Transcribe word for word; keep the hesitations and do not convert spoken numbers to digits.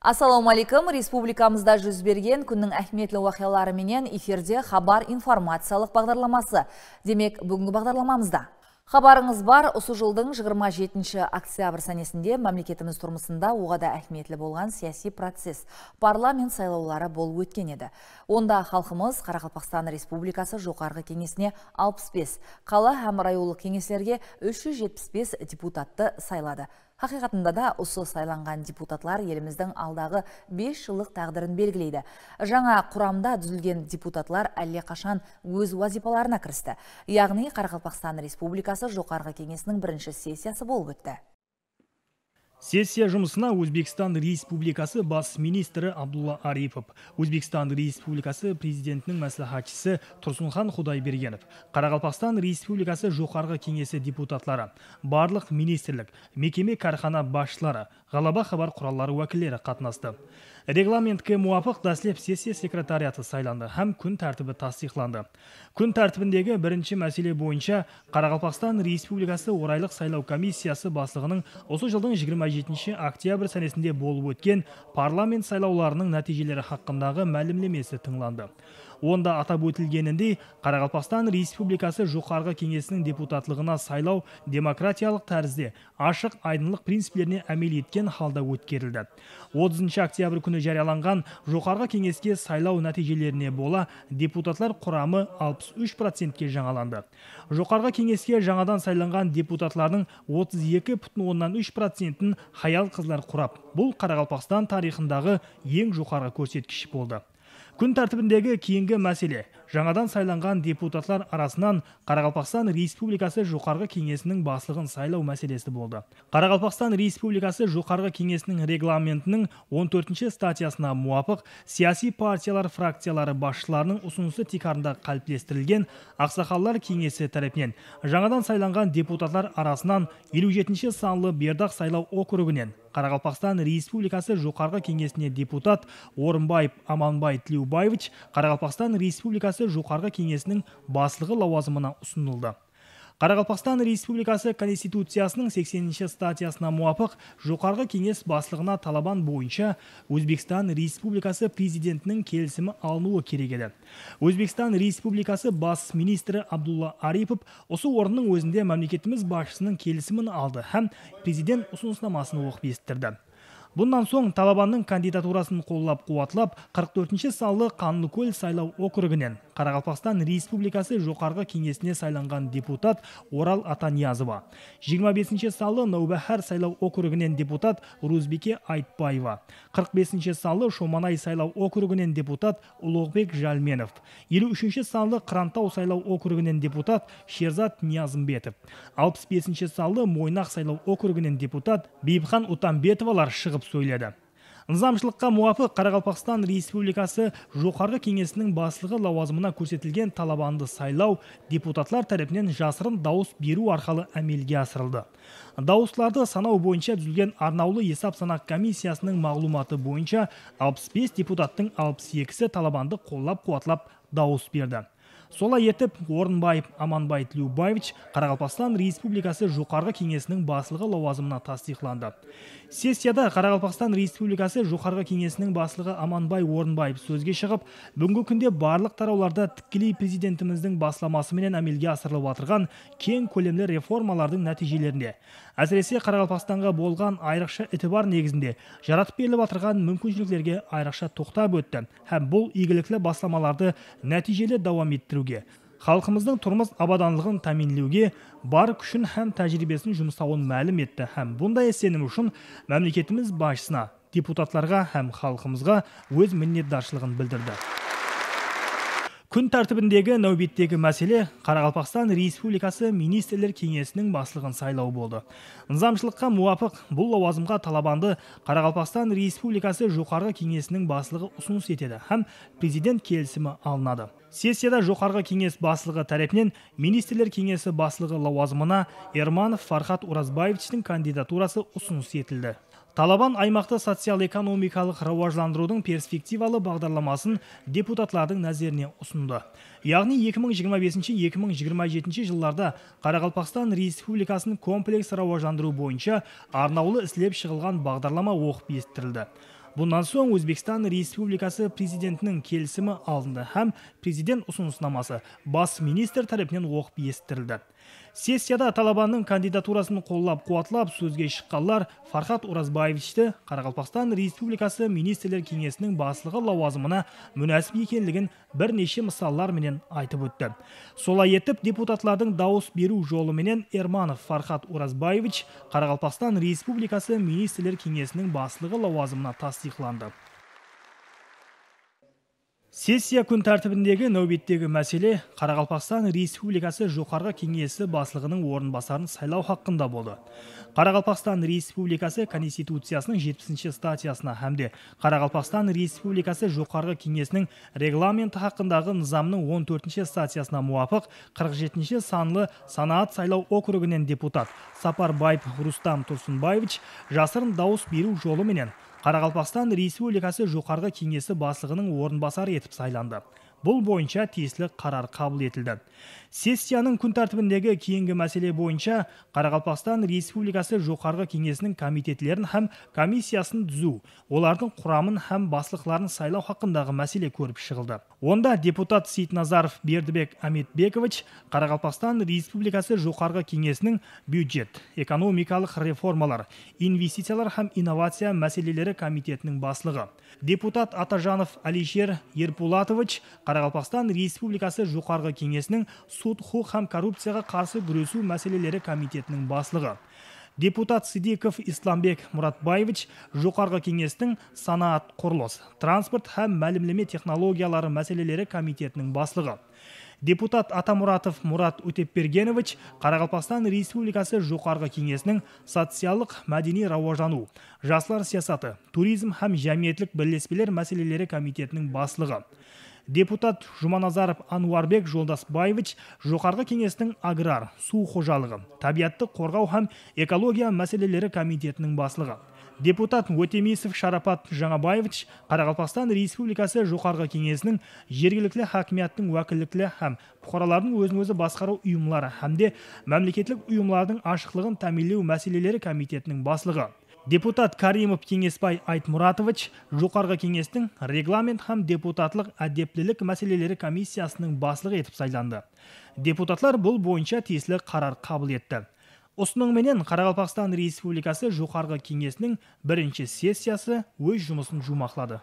Assalawma aleykum. Respublikamızda júz bergen kúnniń áhmiyetli waqıyaları menen efirde Xabar informaciyalıq baǵdarlaması. Demek, búgingi baǵdarlamamızda. Xabarıńız bar, usı jıldıń jigirma jetinshi oktyabr sánesinde mámleketimiz turmısında oǵada áhmiyetli bolǵan siyasiy process, parlament saylawları bolıp ótken edi. Onda xalqımız Qaraqalpaqstan Respublikası Joqarǵı Keńesine alpıs bes, qala hám rayonlıq keńeslerge úsh júz jetpis bes deputattı sayladı. Haqıyqatında da, usı saylanǵan deputatlar elimizdiń aldaǵı bes jıllıq táǵdirin belgileydi. Jańa quramda dúzilgen deputatlar álleqashan óz wazıypalarına kiristi. Yaǵnıy, Qaraqalpaqstan Respublikası Joqarǵı Keńesiniń birinshi sessiyası bolıp ótti. Sessiya jumısına Ózbekstan Respublikası Bas ministri Abdulla Aripov, Ózbekstan Respublikası Prezidentiniń másláhátshisi Tursınxan Xudaybergenov, Qaraqalpaqstan Respublikası Joqarǵı Keńesi deputatları, barlıq ministrlik, mekeme-kárxana basshıları, ǵalaba xabar quralları wákilleri qatnastı. Reglamentke muwapıq, dáslep sessiya sekretariatı saylandı hám kún tártibi tastıyıqlandı. Kún tártibindegi birinshi másele boyınsha Qaraqalpaqstan Respublikası Oraylıq saylaw komissiyası baslıǵınıń usı jıldıń jigirma jetinshi oktyabr sánesinde bolıp ótken parlament saylawlarınıń nátiyjeleri haqqındaǵı málimlemesi tıńlandı. Onda atap ótilgenindey, Qaraqalpaqstan Respublikası Joqarǵı Keńesiniń deputatlıǵına saylaw demokratiyalıq tárizde, ashıq-aydınlıq principlerine ámel etken halda ótkerildi. Otızınshı oktyabr kúni járiyalanǵan Joqarǵı Keńeske saylaw nátiyjelerine bola deputatlar quramı alpıs úsh procentke jańalandı. Joqarǵı Keńeske jańadan saylanǵan deputatlardıń otız eki pútin onnan úsh procentin hayal-qızlar qurap, bul Qaraqalpaqstan tariyxındaǵı eń joqarǵı kórsetkish boldı. Kún tártibindegi keyingi másele, jańadan saylanǵan deputatlar arasınan Qaraqalpaqstan Respublikası Joqarǵı Keńesiniń baslıǵın saylaw máselesi boldı. Qaraqalpaqstan Respublikası Joqarǵı Keńesiniń reglamentiniń on tórtinshi statyasına muwapıq, siyasiy partiyalar frakciyaları basshılarınıń usınısı tiykarında qáliplestirilgen Aqsaqallar Keńesi tárepinen jańadan saylanǵan deputatlar arasınan eliw jetinshi sanlı Berdaq saylaw okruginen Qaraqalpaqstan Respublikası Joqarǵı Keńesine deputat Orınbaev Amanbay Tleubaevich Qaraqalpaqstan Respublikası Joqarǵı Keńesiniń baslıǵı lawazımına usınıldı. Qaraqalpaqstan Respublikası Konstituciyasınıń sekseninshi statyasına muwapıq, Joqarǵı Keńes baslıǵına talaban boyınsha Ózbekstan Respublikası Prezidentiniń kelisimi alınıwı kerek edi. Ózbekstan Respublikası Bas ministri Abdulla Aripov usı orınnıń ózinde mámleketimiz basshısınıń kelisimin aldı hám Prezident usınısnamasın oqıp esittirdi. Bunnan soń talabannıń kandidaturasın qollap-quwatlap, qırq tórtinshi sanlı Qanlıkól saylaw okruginen Qaraqalpaqstan Respublikası Joqarǵı Keńesine saylanǵan deputat Oral Ataniyazova, jigirma besinshi sanlı Náwbáhár saylaw okruginen deputat Ruzbike Aytbaeva, qırq besinshi sanlı Shomanay saylaw okruginen deputat Uluǵbek Jalmenov, eliw úshinshi sanlı Qırantaw saylaw okruginen deputat Sherzat Niyazımbetov, alpıs besinshi sanlı Moynaq saylaw okruginen deputat Biypxan Utambetovalar shıǵıp sóyledi. Nızamshılıqqa muwapıq, Qaraqalpaqstan Respublikası Joqarǵı Keńesiniń baslıǵı lawazımına kórsetilgen talabandı saylaw deputatlar tárepinen jasırın dawıs beriw arqalı ámelge asırıldı. Dawıslardı sanaw boyınsha dúzilgen arnawlı esap-sanaq komissiyasınıń maǵlıwmatı boyınsha alpıs bes deputattıń alpıs ekisi talabandı qollap-quwatlap dawıs berdi. Solay etip, Orınbaev Amanbay Tleubaevich Qaraqalpaqstan Respublikası Joqarǵı Keńesiniń baslıǵı lawazımına tastıyıqlandı. Sessiyada Qaraqalpaqstan Respublikası Joqarǵı Keńesiniń baslıǵı Amanbay Orınbaev sózge shıǵıp, búgingi kúnde barlıq tarawlarda tikkeley Prezidentimizdiń baslaması menen ámelge asırılıp atırǵan keń kólemli reformalardıń nátiyjelerine, ásirese, Qaraqalpaqstanǵa bolǵan ayrıqsha itibar negizinde jaratıp berilip atırǵan múmkinshiliklerge ayrıqsha toqtap ótti hám bul iygilikli baslamalardı nátiyjeli dawam ettiriwge, xalqımızdıń turmıs abadanlıǵın támiyinlewge bar kúshin hám tájiriybesin jumsawın málim etti hám bunday isenim ushın mámleketimiz basshısına, deputatlarǵa hám xalqımızǵa óz minnetdarshılıǵın bildirdi. Kún tártibindegi náwbettegi másele Qaraqalpaqstan Respublikası Ministrler Keńesiniń baslıǵın saylaw boldı. Nızamshılıqqa muwapıq, bul lawazımǵa talabandı Qaraqalpaqstan Respublikası Joqarǵı Keńesiniń baslıǵı usınıs etedi hám Prezident kelisimi alınadı. Sessiyada Joqarǵı Keńes baslıǵı tárepinen Ministrler Keńesi baslıǵı lawazımına Ermanov Farxad Urazbaevichtiń kandidaturası usınıs etildi. Talaban aymaqtı social-ekonomikalıq rawajlandırıwdıń perspektivalı baǵdarlamasın deputatlardıń názerine usındı. Yaǵnıy eki mıń jigirma besinshi, eki mıń jigirma jetinshi jıllarda Qaraqalpaqstan Respublikasın kompleks rawajlandırıw boyınsha arnawlı islep shıǵılǵan baǵdarlama oqıp esittirildi. Bunnan soń Ózbekstan Respublikası Prezidentiniń kelisimi alındı hám Prezident usınısnaması Bas ministr tárepinen oqıp esittirildi. Sessiyada talabannıń kandidaturasın qollap-quwatlap sózge shıqqanlar Farxat Orazbaevichti Qaraqalpaqstan Respublikası Ministrler Keńesiniń Baslıǵı lawazımına múnásip ekenligin bir neshe mısallar menen aytıp ótti. Solay etip, deputatlardıń dawıs beriw jolı menen Ermanov Farxat Orazbaevich Qaraqalpaqstan Respublikası Ministrler Keńesiniń Baslıǵı lawazımına tastıyıqlandı. Sessiya kún tártibindegi náwbettegi másele Qaraqalpaqstan Respublikası Joqarǵı Keńesi Baslıǵınıń orınbasarın saylaw haqqında boldı. Qaraqalpaqstan Respublikası Konstituciyasınıń jetpisinshi statyasına hám de Qaraqalpaqstan Respublikası Joqarǵı Keńesiniń Reglamenti haqqındaǵı nızamnıń on tórtinshi statyasına muwapıq qırq jetinshi sanlı Sanaat saylaw okruginen deputat Saparbaev Rustam Tursınbaevich jasırın dawıs beriw jolı menen Qaraqalpaqstan Respublikası Joqarǵı Keńesi Baslıǵınıń orınbasarı etip saylandı. Bul boyınsha tiyisli qarar qabıl etildi. Sessiyanıń kún tártibindegi keyingi másele boyınsha Qaraqalpaqstan Respublikası Joqarǵı Keńesiniń komitetlerin hám komissiyasın dúziw, olardıń quramın hám baslıqların saylaw haqqındaǵı másele kórip shıǵıldı. Onda deputat Seytnazarov Berdibek Ámetbekovich Qaraqalpaqstan Respublikası Joqarǵı Keńesiniń Byudjet, ekonomikalıq reformalar, investiciyalar hám innovaciya máseleleri komitetiniń baslıǵı, deputat Atajanov Alisher Erpulatovich Qaraqalpaqstan Respublikası Joqarǵı Keńesiniń Sud, huqıq hám korrupciyaǵa qarsı gúresiw máseleleri komitetiniń baslıǵı, deputat Sıdıkov Islambek Muratbaevich Joqarǵı Keńestiń Sanaat, qurılıs, transport hám málimleme texnologiyaları máseleleri komitetiniń baslıǵı, deputat Atamuratov Murat Ótepbergenovich Qaraqalpaqstan Respublikası Joqarǵı Keńesiniń Sociallıq-mádeniy rawajlanıw, jaslar siyasatı, turizm hám jámiyetlik birlespeler máseleleri komitetiniń baslıǵı, deputat Jumanazarov Anwarbek Joldasbaevich Joqarǵı Keńestiń Agrar, suw xojalıǵı, tábiyattı qorǵaw hám ekologiya máseleleri komitetiniń baslıǵı, deputat Ótemisov Sharapat Jańabaevich Qaraqalpaqstan Respublikası Joqarǵı Keńesiniń jergilikli hákimiyattıń wákillikli hám puqaralardıń ózin-ózi basqarıw uyımları hám de mámleketlik uyımlardıń ashıqlıǵın támiyinlew máseleleri komitetiniń baslıǵı, deputat Karimov Keńesbay Aytmuratovich Joqarǵı Keńestiń Reglament hám deputatlıq ádeplilik máseleleri komissiyasınıń baslıǵı etip saylandı. Deputatlar bul boyınsha tiyisli qarar qabıl etti. Usınıń menen Qaraqalpaqstan Respublikası Joqarǵı Keńesiniń birinshi sessiyası óz jumısın juwmaqladı.